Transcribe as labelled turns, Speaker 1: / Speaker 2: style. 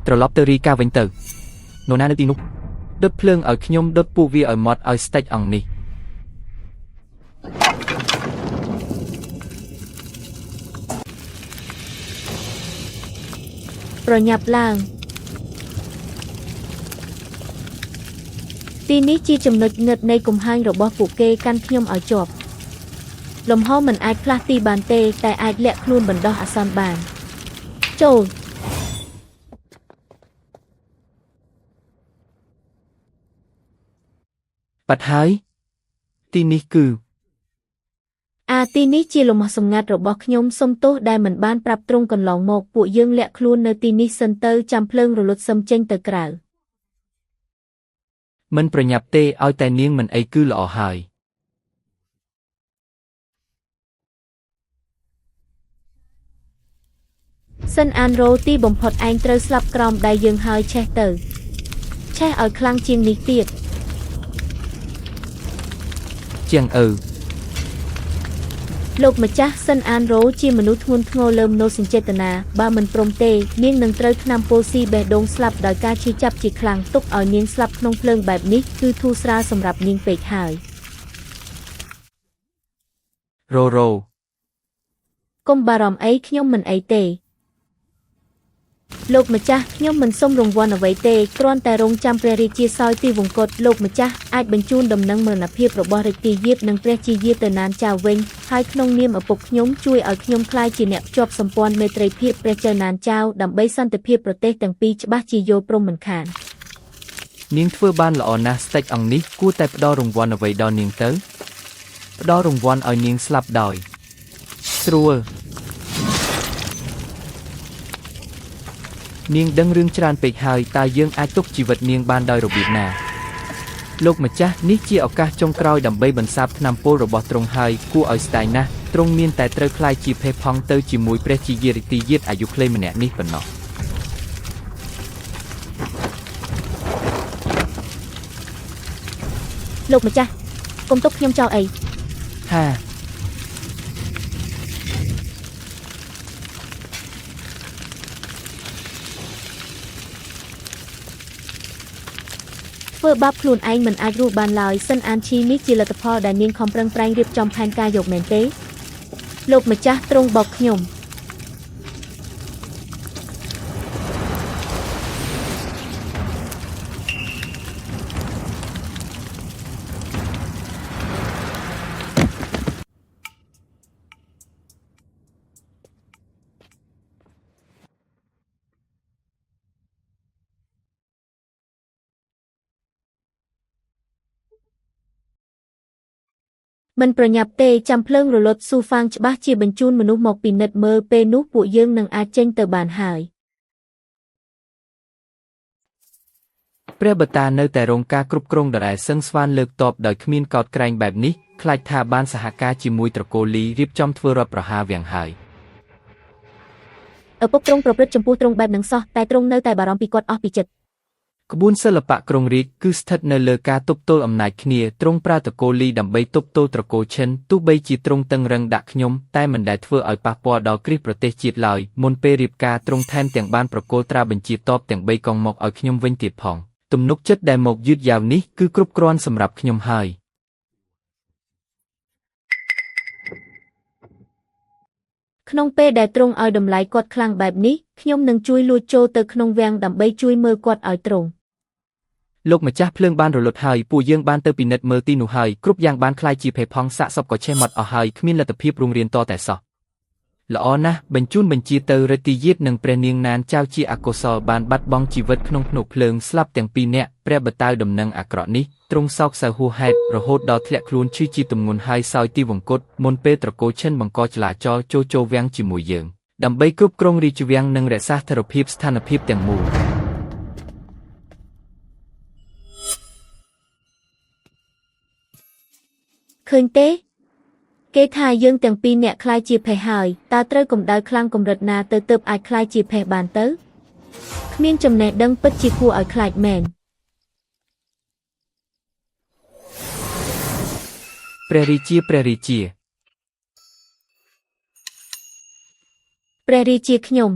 Speaker 1: ត្រឡប់ទៅរីកាវិញទៅនរណានៅទីនោះដុតភ្លើងឲ្យខ្ញុំដុតពួកវាឲ្យម៉ត់ឲ្យស្ដេចអង្គនេះ
Speaker 2: ប្រញាប់ឡើងទីនេះជាចំណុចងឹតនៃកំហាញរបស់ពួកគេកាន់ខ្ញុំឲ្យជាប់លំហមិនអាចផ្លាស់ទីបានទេតែអាចលាក់ខ្លួនបណ្ដោះអាសន្នបានចូល
Speaker 1: បាត់ហើយទីនេះគឺ
Speaker 2: អាទីនេះជាលំហសម្ងាត់របស់ខ្ញុំសុំទោសដែលមិនបានប្រាប់ទ្រង់កន្លងមកពួកយើងលាក់ខ្លួននៅទីនេះសិនទៅចាំភ្លើងរលត់សឹមចេញទៅក្រៅ
Speaker 1: មិនប្រញាប់ទេឲ្យតែនាងមិនអីគឺល្អហើយ
Speaker 2: សិនអានរ៉ូទីបំផុតឯងត្រូវស្លាប់ក្រោមដៃយើងហើយឆេះទៅឆេះឲ្យខ្លាំងជាងនេះទៀត
Speaker 1: ជាងឪ
Speaker 2: លោកម្ចាស់សិនអានរ៉ូជាមនុស្សធ្ងន់ធ្ងរលើមនោសញ្ចេតនាបើមិនព្រមទេនាងនឹងត្រូវថ្នាំពុលស៊ីបេះដូងស្លាប់ដោយការឈឺចាប់ជាខ្លាំងទុកឲ្យនាងស្លាប់ក្នុងភ្លើងបែបនេះគឺធូរស្រាលសម្រាប់នាងពេកហើយ
Speaker 1: រ៉ូរ៉ូ
Speaker 2: កុំបារម្ភអីខ្ញុំមិនអីទេលោកម្ចាស់ខ្ញុំមិនសុំរង្វាន់អ្វីទេគ្រាន់តែរងចាំព្រះរាជាសោយទីវង្គតលោកម្ចាស់អាចបញ្ជូនដំណឹងមរណភាពរបស់រាជទាយាទនិងព្រះជាយាទទៅណានចៅវិញហើយក្នុងនាមឪពុកខ្ញុំជួយឲ្យខ្ញុំក្លាយជាអ្នកភ្ជាប់សម្ព័ន្ធមេត្រីភាពព្រះចៅណានចៅដើម្បីសន្តិភាពប្រទេសទាំងពីរច្បាស់ជាយល់ព្រមមិនខាន
Speaker 1: នាងធ្វើបានល្អណាស់ស្ដេចអង្គនេះគួរតែផ្ដល់រង្វាន់អ្វីដល់នាងទៅផ្ដល់រង្វាន់ឲ្យនាងស្លាប់ដោយស្រួលនាងដឹងរឿងច្រើនពេកហើយតើយើងអាចទុកជីវិតនាងបានដោយរបៀបណាលោកម្ចាស់នេះជាឱកាសចុងក្រោយដើម្បីបន្សាបថ្នាំពុលរបស់ទ្រង់ហើយគួរឲ្យស្ដាយណាស់ទ្រង់មានតែត្រូវក្លាយជាផេះផង់ទៅជាមួយព្រះជាយារិទីយាទអាយុខ្លីម្នាក់នេះប៉ុណ្ណោះ
Speaker 2: លោកម្ចាស់កុំទុកខ្ញុំចោលអី
Speaker 1: ហា
Speaker 2: ធ្វើបាបខ្លួនឯងមិនអាចរស់បានឡើយសិនអានឈីនេះជាលទ្ធផលដែលនាងខំប្រឹងប្រែងរៀបចំផែនការយកមែនទេលោកម្ចាស់ទ្រង់បោកខ្ញុំ មិនប្រញាប់ទេចាំភ្លើងរលត់ស៊ូហ្វាងច្បាស់ជាបញ្ជូនមនុស្សមកពិនិត្យមើលពេលនោះពួកយើងនឹងអាចចេញទៅបានហើយ
Speaker 1: ព្រះបតានៅតែរងការគ្រប់គ្រងដដែលសឹងស្វានលើកតបដោយគ្មានកោតក្រែងបែបនេះខ្លាចថាបានសហការជាមួយត្រកូលលីរៀបចំធ្វើរដ្ឋប្រហារវាំងហើយ
Speaker 2: ឪពុកទ្រង់ប្រព្រឹត្តចំពោះទ្រង់បែបនឹងសោះតែទ្រង់នៅតែបារម្ភពីគាត់អស់ពីចិត្ត
Speaker 1: ក្បួនសិល្បៈក្រុងរាជគឺស្ថិតនៅលើការទប់ទល់អំណាចគ្នាទ្រង់ប្រើត្រកូលលីដើម្បីទប់ទល់ត្រកូលឈិនទោះបីជាទ្រង់តឹងរឹងដាក់ខ្ញុំតែមិនដែលធ្វើឲ្យប៉ះពាល់ដល់គ្រឹះប្រទេសជាតិឡើយមុនពេលរៀបការទ្រង់ថែមទាំងបានប្រគល់ត្រាបញ្ជាតបទាំង3កងមកឲ្យខ្ញុំវិញទៀតផងទំនុកចិត្តដែលមកយឺតយ៉ាវនេះគឺគ្រប់គ្រាន់សម្រាប់ខ្ញុំហើយ
Speaker 2: ក្នុងពេលដែលទ្រង់ឲ្យតម្លៃគាត់ខ្លាំងបែបនេះខ្ញុំនឹងជួយលួចចូលទៅក្នុងវាំងដើម្បីជួយមើលគាត់ឲ្យទ្រង់
Speaker 1: លោកម្ចាស់ភ្លើងបានរលត់ហើយពួកយើងបានទៅពិនិត្យមើលទីនោះហើយគ្រប់យ៉ាងបានក្លាយជាផេះផង់សាកសពក៏ឆេះម៉ត់អស់ហើយគ្មានលទ្ធភាពរុងរៀនតតែសោះល្អណាស់បញ្ជូនបញ្ជាទៅរិទ្ធីយាទនិងព្រះនាងណានចៅជាអកុសលបានបាត់បង់ជីវិតក្នុងភ្នក់ភ្លើងស្លាប់ទាំងពីរនាក់ព្រះបតាវដំណឹងអាក្រក់នេះទ្រង់សោកសៅហួសហេតុរហូតដល់ធ្លាក់ខ្លួនឈឺជាទម្ងន់ហើយសោយទីវង្គតមុនពេលត្រកូលឈិនបង្កចលាចលចូលចូលវាំងជាមួយយើងដើម្បីគ្រប់គ្រងរាជវាំងនិងរក្សាស្ថិរភាពស្ថានភាពទាំងមូល
Speaker 2: ឃើញទេគេថាយើងទាំងពីរអ្នកក្លាយជាផេះហើយតើត្រូវកម្ដៅខ្លាំងកម្រិតណាទៅទើបអាចក្លាយជាផេះបានទៅគ្មានចំណេះដឹងពិតជាគួរឲ្យខ្លាចមែន
Speaker 1: ព្រះរាជាព្រះរាជា
Speaker 2: ព្រះរាជាខ្ញុំ